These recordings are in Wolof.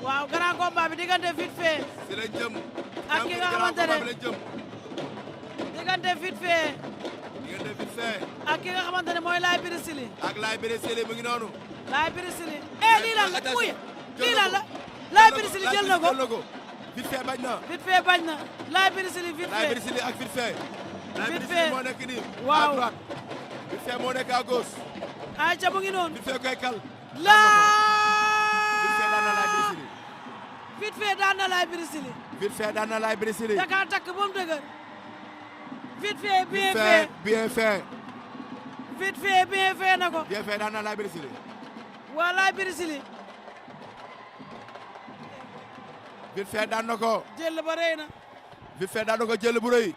waaw grand combat bi diggante vite fait. si lañ jëm. ak ki nga xamante ne diggante vite fait. diggante vite fait. ak ki nga xamante ne mooy Laye Birisili. ak Laye Birisili mu ngi noonu. Laye Birisili. lii lan la kuy lii lan la. Laye Birisili jël na ko. vite fait bañ na. vite fait bañ na. Laye Birisili vite fait. Laye Birisili ak vite fait. vite fait moo nekk nii. waaw à droite. vite fait moo nekk à gauche. ay ca mu ngi noonu. vite fait koy kal. vite fait daan na Laye Birisili. vite fait daan na Laye Birisili. vite fait daan na Laye Birisili. da kaa takk ba mu dëgër. vite fait bien vite fait. fait bien fait. vite fait bien fait na ko. bien fait daan na Laye Birisili. waa Laye Birisili. vite fait daan na ko. jël ba rëy na. vite fait daan na ko jël bu rëy.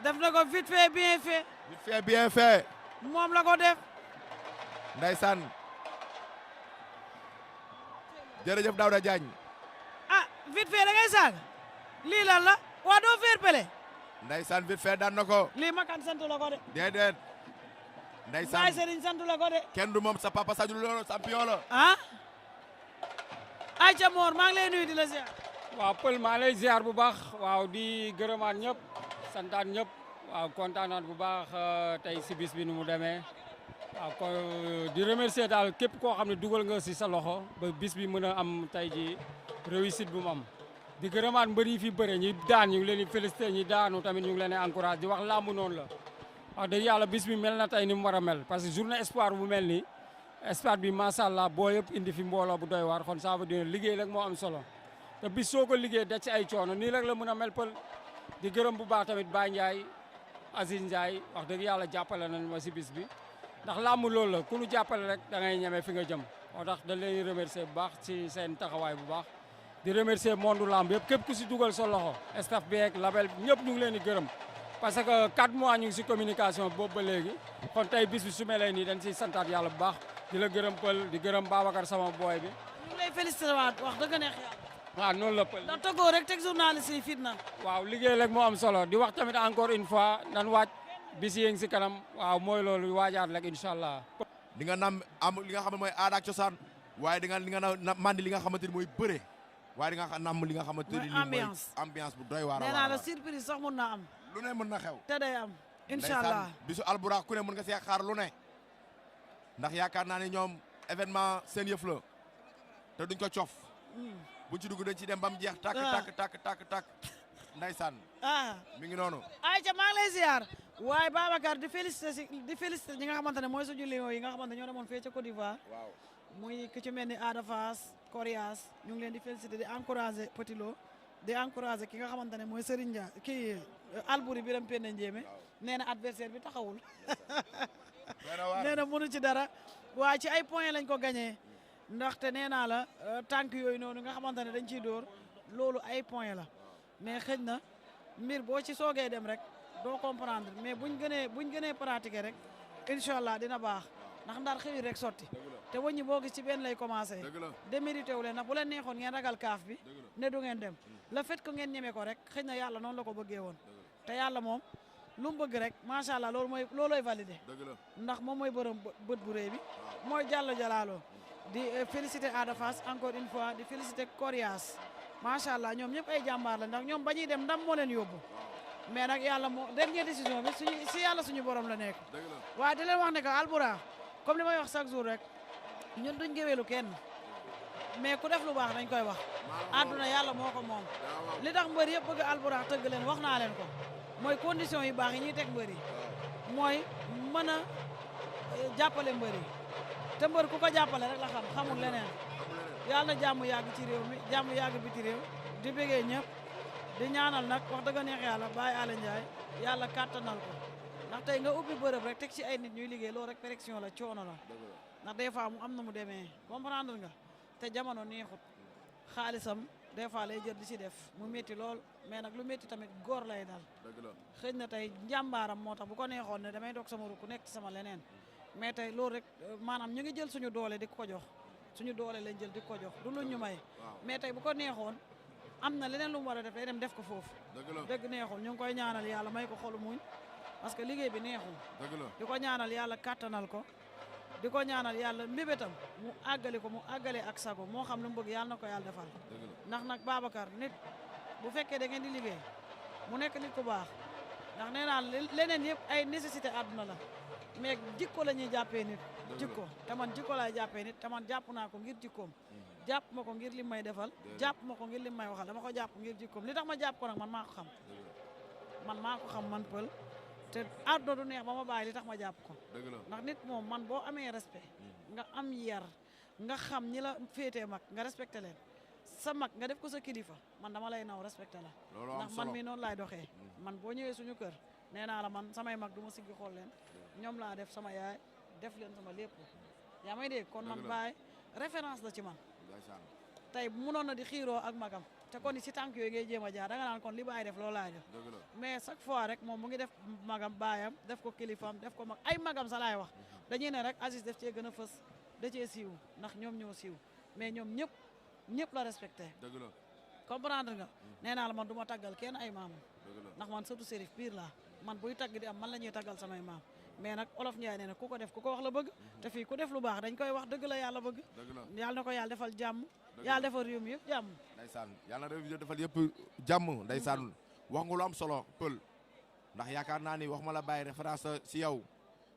def na ko vite fait bien fait. vite fait bien fait. moom la ko def. Ndeysaan. jërëjëf Daouda Diagne. ah vite fait da ngay saaga. lii lan la. waa doo fair play. Ndeysaan vite fait daan na ko. lii makan sant la ko de. déedéet. Ndeysaan Baye Serigne sant la ko de. kenn du moom sa papa Sadio Lo champion la. ah. ayca Mor maa ngi lay nuyu di la ziar. waaw Pël maa lay ziar bu baax waaw di gërëmaat ñëpp santaat ñëpp waaw kontaanaat bu baax tey si bis bi nu mu demee waaw ko di remercier daal képp koo xam ne dugal nga si sa loxo ba bis bi mën a am tey ji réussite bu mu am di gërëmaat mbër yi fi bëre ñi daan ñu ngi leen di félicité ñi daanu tamit ñu ngi leen di encouragé di wax làmb noonu la wax dëgg yàlla bis bi mel na tey ni mu war a mel parce que journée espoir bu mel nii espoir bi macha allah boo yëpp indi fi mbooloo bu doy waar kon ça veut dire liggéey rek moo am solo te bis soo ko liggéey da ci ay coono nii rek la mën a mel Pël di gërëm bu baax tamit Baye Ndiaye Aziz Ndiaye wax dëgg yàlla jàppale nañ ma si bis bi ndax làmb loolu la ku ñu jàppale rek da ngay ñeme fi nga jëm moo tax dañ leen remercier bu baax ci seen taxawaay bu baax di remercier monde làmb yëpp képp ku si dugal sa loxo staff bi ak label ñëpp ñu ngi leen di gërëm parce que 4 mois ñu ngi si communication boobu ba léegi kon tey bis bi su melee nii dañ siy santaat yàlla bu baax di la gërëm Pël di gërëm Babacar sama booy bi. ñu ngi lay félicité waat wax dëgg neex yàlla. waaw noonu la Pël. ndax tëggoo rek teg journaliste yi fitna. waaw liggéey rek moo am solo di wax tamit encore une fois nan waaj bis yi ngi si kanam waaw mooy loolu waajaat rek incha allah. di nga nam am li nga xam ne mooy aada ak cosaan waaye di nga na mandi li nga xamante ni mooy bëre waaye di nga nam li nga xamante ni mooy ambiance bu doy waar. nee naa la surprise sax mun naa am. lu ne mën na xew. te day am incha allah bisu alburax ku ne mën nga see xaar lu ne ndax yaakaar naa ne ñoom événement seen yëf la te duñ ko cof. buñ ci dugg dañ ci dem ba mu jeex. takk ndeysaan. mi ngi noonu. ayca maa ngi lay ziar. waaye Babacar di félicité ñi nga xamante ne mooy suñu lion yi nga xamante ne ñoo demoon fee ca Côte d'Ivoire. waaw muy ku ci mel ni Ada Fass Coriace ñu ngi leen di félicité di encouragé Petit Lo di encouragé ki nga xamante ne mooy Serigne Dia kii Albouri Biram Penda Ndiémé nee na adversaire bi taxawul. nee na mënu ci dara waaye ci ay points lañ ko gagné ndaxte nee naa la tànk yooyu noonu nga xamante ne dañ ciy dóor loolu ay points la mais xëj na mbir boo ci soogee dem rek doo comprendre mais buñ gënee pratiquer rek incha allah dina baax ndax ndar xëy rek sotti te wëññi boo gis ci benn lay commencé démérité wu leen ndax bu leen neexoon ngeen ragal kaaf bi ne du ngeen dem le fait que ngeen ñeme ko rek xëy na yàlla noonu la ko bëggee woon te yàlla moom lu mu bëgg rek macha allah loolooy validé ndax moom mooy borom bët bu rëy bi mooy jàllo jalaaloo di féliciter Ada Fass encore une fois di féliciter Coriace macha allah ñoom ñëpp ay jàmbaar la ndax ñoom ba ñuy dem ndam moo leen yóbbu mais nag yàlla moo dernière décision bi si yàlla suñu borom la nekk waaye di leen wax ne que Albourakh comme li may wax chaque jour rek ñun duñ géweelu kenn mais ku def lu baax dañ koy wax àdduna yàlla moo ko moom li tax mbër yëpp bëgg Albourakh tëgg leen wax naa leen ko mooy condition yu baax yi ñuy teg mbër yi mooy mën a jàppale mbër yi te mbër ku ko jàppale rek la xamul leneen yàlla na jàmm yàgg ci réew mi jàmm yàgg biti réew di bëggee ñëpp di ñaanal nag wax dëgg neex yàlla Baye Alla Ndiaye yàlla kàttanal ko ndax tey nga ubbi bërëb rek teg ci ay nit ñuy liggéey loolu rek pression la coono la ndax des fois mu am na mu demee comprendre nga te jamono neexut xaalisam des fois lay jël di ci def mu métti lool mais nag lu métti tamit góor lay dal xëy na tey njàmbaaram moo tax bu ko neexoon ne damay doog sama rukk nekk ci sama leneen mais tey loolu rek maanaam ñu ngi jël suñu doole di ko jox suñu doole lañ jël di ko jox du lu ñu may mais tey bu ko neexoon am na leneen lu mu war a def day dem def ko foofu dëgg neexul ñu ngi koy ñaanal yàlla may ko xolu muñ parce que liggéey bi neexul di ko ñaanal yàlla kàttanal ko di ko ñaanal yàlla mbébétam mu àggali ko mu àggalee ak sago moo xam lu mu bëgg yàlla na ko yàlla defal ndax nag Babacar nit bu fekkee da ngeen di liggéey mu nekk nit ku baax ndax nee naa leneen yëpp ay nécessité àdduna la mais jikko la ñuy jàppee nit jikko te man jikko laay jàppee nit te man jàpp naa ko ngir jikkoom jàpp ma ko ngir lim may defal jàpp ma ko ngir lim may waxal dama ko jàpp ngir jikkoom li tax ma jàpp ko nag man maa ko xam man Peul te àdduna du neex ba ma bàyyi li tax ma jàpp ko ndax nit moom man boo amee respect nga am yar nga xam ñi la féetee mag nga respecté leen sa mag nga def ko sa kilifa man dama lay naw respecté la ndax man mii noonu laay doxee man boo ñëwee suñu kër nee naa la man samay mag du ma siggi xool leen ñoom laa def sama yaay def leen sama lépp yaa may dégg kon man baay référence la ci man tey munoon na di xiiroo ak magam te kon si tànk yooyu ngay jéem a jaar da nga naan kon li baay def loolu laay def mais chaque fois rek moom mu ngi def magam baayam def ko kilifam def ko mag ay magam sa laay wax dañuy ne rek Aziz def cee gën a fës da cee siiw ndax ñoom ñoo siiw mais ñoom ñëpp la respecté comprendre nga nee naa la man du ma taggal kenn ay maamam ndax man surtout Serif pire la man buy tagg di am man la ñuy taggal samay maam mais nag olof Ndiaye nee na ku ko def ku ko wax la bëgg te fii ku def lu baax dañ koy wax dëgg la yàlla bëgg yàlla na ko yàlla defal jàmm yàlla defal réew mi yëpp jàmm ndeysaan yàlla na defal yëpp jàmm ndeysaan wax nga lu am solo Peul ndax yaakaar naa ni wax ma la bàyyi référence si yow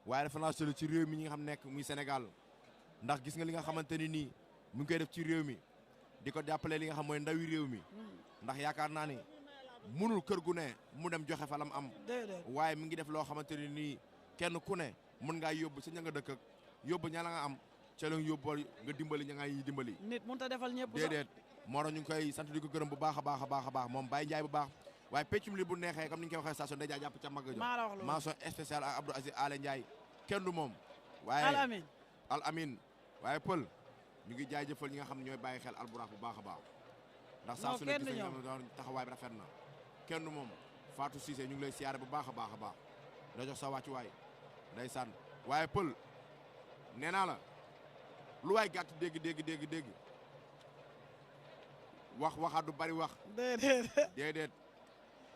waaye référence la ci réew mi ñi nga xam nekk muy Sénégal ndax gis nga li nga xamante ni nii mu ngi koy def ci réew mi di ko jàppale li nga xam mooy ndawi réew mi ndax yaakaar naa ni munul kër gu ne mu dem joxe fa lam am waaye mi ngi def loo xamante ni nii kenn ku ne mën ngaa yóbbu sa ña nga dëkk ak yóbbu ña la nga am ca la yóbbu nga dimbali ña nga yi dimbali nit mënut a defal ñëpp déedéet moo tax ñu ngi koy sant di ko gërëm bu baax a baax a baax a baax moom Baye Ndiaye bu baax waaye peccum li bu neexee comme ni ñu koy waxee station day jàpp ca mag jo mention spéciale ak Abdou Aziz Alé Ndiaye kenn du moom waaye al amin waaye Peul ñu ngi jaajëfal ñi nga xam ne ñooy bàyyi xel Albourakh bu baax a baax ndax saa su ne gis nañ doon taxawaay bi rafet na kenn du moom Fatou Cissé ñu ngi lay siyaare bu baax a baax a baax da jox sa wàccuwaay ndeysaan waaye Peul nee naa la lu waay gàtt dégg waxaat du bari wax déedéet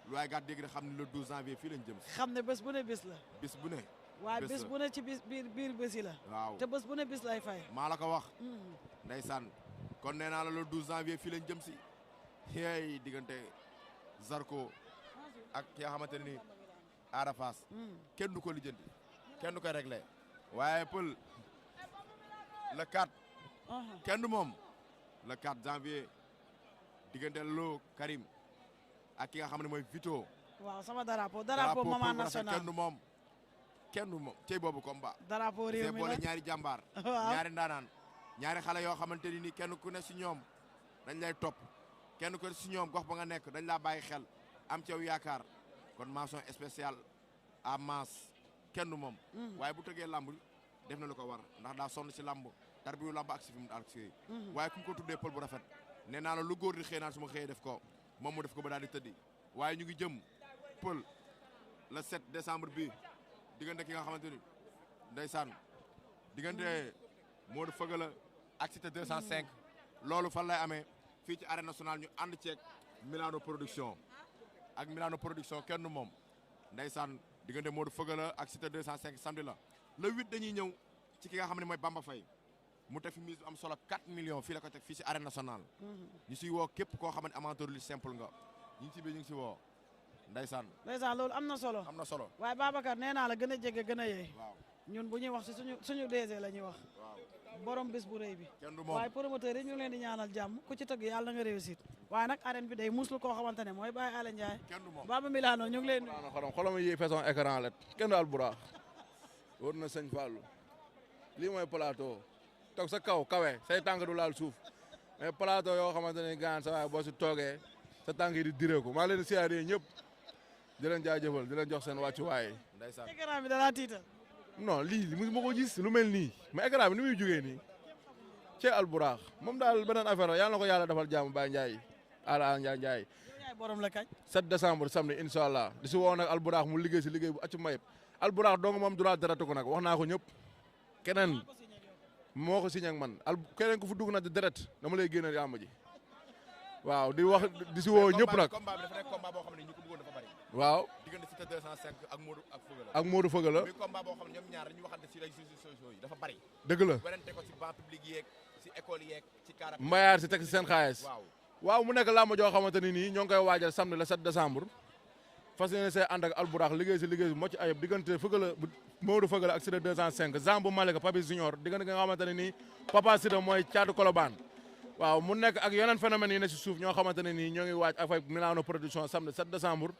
lu waay gàtt dégg xam ne le 12 janvier fii lañ jëm xam ne bés bu ne bés la bés bu ne waaye bés bu ne ci biir bés yi la waaw te bés bu ne bés lay fay maa la ko wax ndeysaan kon nee naa la le 12 janvier fii lañ jëm si hey diggante Zarko ak ki nga xamante ne ni Ada Fass kenn du ko lijjanti kenn du ko réglé waaye Peul le 4 kenn du moom le 4 janvier diggante Lo Karim ak ki nga xam ne mooy Vito waaw sama drapeau maman national kenn du moom tey boobu combat drapeau réew mi boole ñaari jàmbaar ñaari ndaanaan ñaari xale yoo xamante ni kenn ku ne si ñoom dañ lay topp kenn ku ne si ñoom gox ba nga nekk dañ laa bàyyi xel am ci yow yaakaar kon mention spéciale à Mass kenn du moom waaye bu tëggee lamb def na lu ko war ndax daa sonn si lamb tarbiyu lamb ak si fi mu ak si waaye ku mu ko tuddee Peul bu rafet nee naa la lu góor di xëy naan su ma xëyee def ko moom mu def ko ba daal di tëddi waaye ñu ngi jëm Peul le 7 décembre bi diggante ki nga xamante ni ndeysaan diggante Modou Feugeula ak Cité 205 loolu fan lay amee fii ci arène nationale ñu ànd ceeg Milano production ak Milano production kenn moom ndeysaan diggante Modou Feugeula ak Cité 205 samedi la le 8 dañuy ñëw ci ki nga xam ne mooy Bamba Faye mu teg fi mise am solo 4 millions fii la ko teg fii ci arène nationale ñu siy woo képp koo xam ne amateur lu simple nga ñu ngi ci biir ñu ngi si woo ndeysaan loolu am na solo waaye Babacar nee naa la gën a jege gën a yee ñun bu ñuy wax si suñu DG la ñuy wax borom bés bu rëy bi waaye promoteur yi ñu leen di ñaanal jàmm ku ci tëgg yàlla nga réussir waaye nag arène bi day muslu koo xamante ne mooy Baye Alé Ndiaye Baba Milano ñu ngi leen xolama yi façon écran la kenn du Albourakh war na sëñ Fallou lii mooy plateau toog sa kawe say tànk du laal suuf mais plateau yoo xamante ne gaan sa waaye boo si toogee sa tànk yi di direeku maa leen di siyaare ñëpp di leen jaajëfal di leen jox seen wàccuwaay. ndeysaan écran bi dara tiital. non lii mosuma ko gis lu mel nii mais écran bi ni muy jógee nii cee Albourakh moom daal beneen affaire la yàlla na ko yàlla defal jàmm Baye Ndiaye Ala Ndiaye. borom la kañ. 7 décembre samedi incha allah di si woo nag Albourakh mu liggéey si liggéey bu accu mayib Albourakh dong moom du laa deret ko nag wax naa ko ñëpp keneen moo ko signé ak man keneen ku fu dugg na di deret dama lay génne yàmb ji waaw di wax di si woo ñëpp nag. combat bi dafa nekk combat boo xam ne ñu ko bëggoon dafa bari waaw diggante Cité 205 ak Modou ak Feugeula. ak Modou Feugeula. muy combat boo xam ne ñoom ñaar dañuy waxante ci réseaux sociaux yi dafa bari. dëgg la werante ko ci banc public yeeg ci école yeeg ci car rapide. mbayaar si teg si seen xaalis. waaw waaw mu nekk làmb joo xamante ni nii ñoo ngi koy waajal samedi le 7 décembre. fas yéene see ànd ak alburax liggéey si liggéey bi mocc ayib diggante Feugeula Modou Feugeula ak Cité 205 Jean bu Malika Papi Junior diggante nga xamante ne nii Papa Cité mooy caatu Colobane. waaw mu nekk ak yeneen phénomènes yi ne si suuf ñoo xamante ne nii ñoo ngi waaj ak Milano production samedi 7 décembre.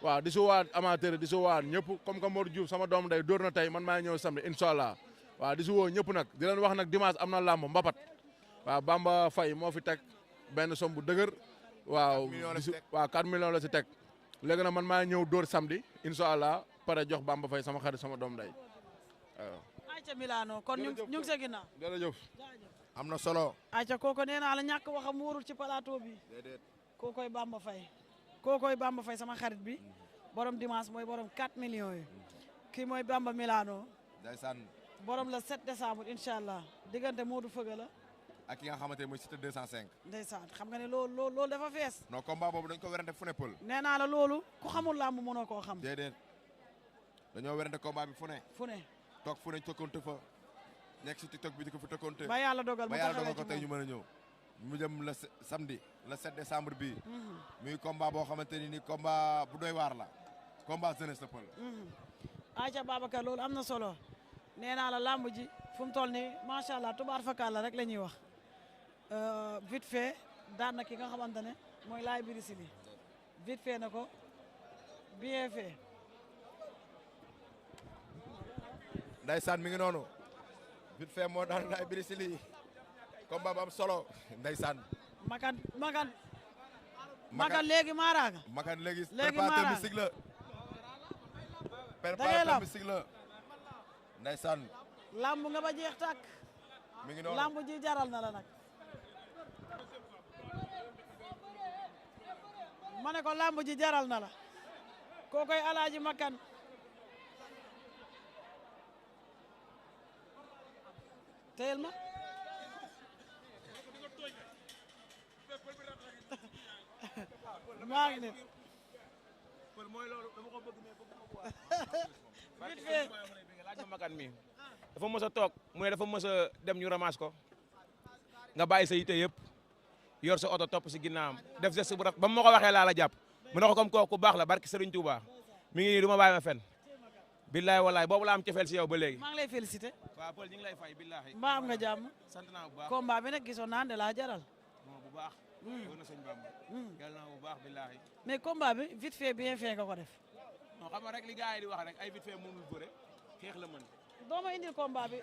waaw di si waat amateur di si waat ñëpp comme que Modou Diouf sama doom day dóor na tey man maa ñëw samedi incha allah waaw di si woo ñëpp nag di leen wax nag dimanche am na làmb mbapat waaw Bamba Faye moo fi teg benn som bu dëgër waaw 4 millions la si teg léegi nag man maa ñëw dóor samedi incha allah pare jox Bamba Faye sama xarit sama doom day waaw. ayca Milano kon ñu ngi sa ginnaaw. jërëjëf. am na solo. ayca kooko nee naa la ñàkk waxam wóorul ci plateau bi. déedéet. kookoy Bamba Faye kookoy Bamba Faye sama xarit bi borom dimanche mooy borom 4 millions yi kii mooy Bamba Milano ndeysaan. borom la 7 décembre incha allah diggante Modou Feugeula ak ki nga xamante ne mooy Cité 205. ndeysaan xam nga ne loolu dafa fees. non combat boobu dañ ko werante fu ne pël. nee naa la loolu ku xamul làmb mënoo koo xam. déedéet dañoo werante combat bi fu ne. fu ne toog fu ne tokkonte fa nekk si TikTok bi di ko fi tokkonte. ba yàlla dogal ba yàlla dogal ko tey ñu mën a ñëw. mu jëm le samedi le 7 décembre bii. muy combat boo xamante ni combat bu doy waar la. combat jeunesse la pël. ayca Babacar loolu am na solo nee naa la làmb ji fu mu toll nii macha allah tubaar fakal la rek la ñuy wax vite fait daan na ki nga xamante ne mooy laay biri si bi vite fait na ko bien fait. Ndeysaan mi ngi noonu vite fait moo daan laay biri si lii combat bu am solo Ndeysaan. makan léegi maaraaga. makan léegi léegi préparateur mystique la. préparateur mystique la. Ndeysaan. lamb nga ba jeex tàkk. mi ngi noonu lamb ji jaral na la nag. ma ne ko lamb ji jaral na la. kookoy alaaji makan. teel ma. maa ngi ne. vite fait. laaj ma makan mi dafa mës a toog mu ne dafa mës a dem ñu ramasse ko nga bàyyi sa yite yëpp yor sa oto topp si ginnaawam def geste bu rafet ba mu ma ko waxee laa la jàpp mu ne ko comme kooku baax la barki Serigne Touba mi ngi nii du ma bàyyi ma fen billaay wallaay boobu la am cofeel si yow ba léegi. maa ngi lay félicité. waaw Paul ñu ngi lay fay billahi. mbaa am nga jàmm. sant naa bu baax combat bi nag gisoon naa ne laa jaral. non bu baax. wóor na sëñ Bamba. yàlla na bu baax billahi. mais combat bi vite fait bien fait nga ko def. non xam nga rek li gars yi di wax rek ay vite fait mënul bëre xeex la mën. doo ma indil combat bi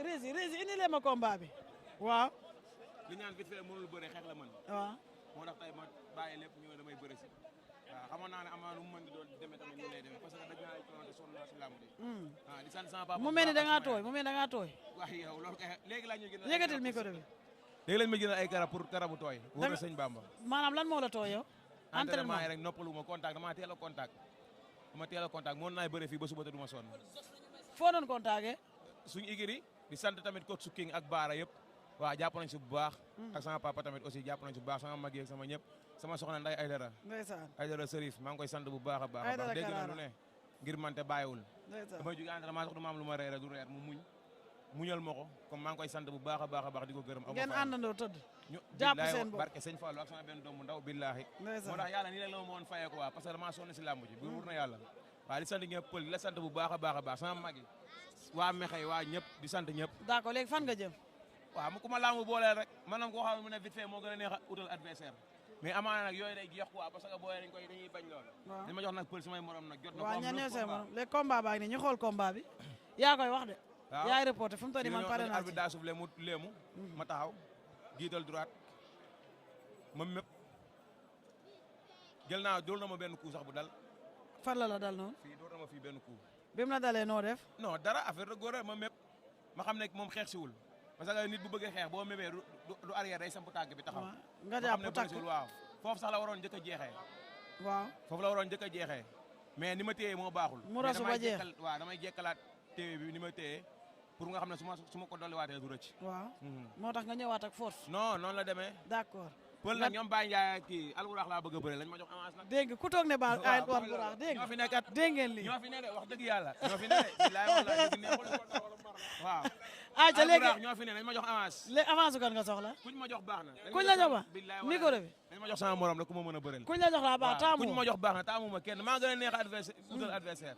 Rési indilee ma combat bi. waaw. li ñaan vite fait mënul bëre xeex la mën. waaw. moo tax tey ma bàyyi lépp ñu ne damay bëre si. waaw xamoon naa ne amaa nu mu mën di doon demee tamit ñu lay demee parce que daj naa ay coono sonn naa si làmb ji. waaw di sant sama papa mu mel ni da ngaa tooy mu mel ni da ngaa tooy. waaw yow loolu kay léegi laa ñuy gën a. yëkkatil micro bi. léegi lañ ma gënal ay garab pour garabu tooy. wóor na sëñ Bamba. maanaam lan moo la tooy yow. entraînement yi rek noppalu ma contact damaa teel a contact. dama teel a contact mën naa bëre fii ba suba te du ma sonn. foo doon contacté. suñu igiri di sant tamit coach su King ak Baara yëpp. waaw jàpp nañ si bu baax. ak sama papa tamit aussi jàpp nañ si bu baax sama mag yeeg sama ñëpp. sama soxna Nday Aydara. ndeysaan Aydara Serif maa ngi koy sant bu baax a baax. Aydara dégg na Karara lu ne ngir man te bàyyiwul. ndeysaan damay jóge entraînement sax du ma am lu ma reere du reer mu muñal ma ko comme maa ngi koy sant bu baax a baax a baax di ko gërëm. ngeen àndandoo tëdd. ñu jàpp seen bopp barke sëñ Fallou ak sama benn doomu ndaw billahi. moo tax yàlla nii rek la ma mën fayee ko waa parce que damaa sonn si làmb ji bu wur na yàlla. waaw di sant ñëpp pël di la sant bu baax a baax a baax sama mag yi waa Mekhay waa ñëpp di sant ñëpp. d'accord léegi fan nga jëm. waaw mu ku ma làmb booleel rek maanaam koo xam ne mu ne vite fait moo gën a neex a utal adversaire mais amaana nag yooyu day jeex quoi parce que booy dañuy bañ lool. waaw li ma jox nag pël samay morom nag jot na. waaw ñeneen seen morom léegi combat baa ngi nii ñu xool combat bi. yaa koy wax de. waaw yaay reporté fu mu toll nii man pare naa ci. arbitre daa soufflé mu léemu ma taxaw jiital droite ma mépp jël naa dóor na ma benn coup sax bu dal. fan la dal noonu. fii dóor na ma fii benn coup. bi mu la dalee noo def. non dara affaire de góor ma mépp ma xam ne moom xeex siwul parce que nit bu bëggee xeex boo mébee du arrière day samp tàgg bi taxaw. nga jàpp takk waaw foofu sax la waroon njëkk a jeexee. waaw foofu la waroon njëkk a jeexee mais ni ma téye moo baaxul. mu rasu ba jeex waaw damay jekkalaat téye bi ni ma téye pour nga xam ne su ma ko dolliwaatee du rëcc. waaw moo tax nga ñëwaat ak force. non noonu la demee. d'accord pël nag ñoom Baye Ndiaye kii alburax laa bëgg a bëre lañ ma jox avance nag. dégg nga ku toog ne ba ay alburax dégg ñoo fi nekkat dégg ngeen lii ñoo fi ne de wax dëgg yàlla ñoo fi ne de bilaay wallaay dëgg neexul waaw aca léegi alburax ñoo fi ne dañ ma jox avance léegi avance kan nga soxla kuñ ma jox baax na kuñ la jox ba micro bi dañ ma jox sama morom la ku ma mën a bëreel kuñ la jox la baax taamu kuñ ma jox baax na taamu ma kenn maa gën a neex adversaire utal adversaire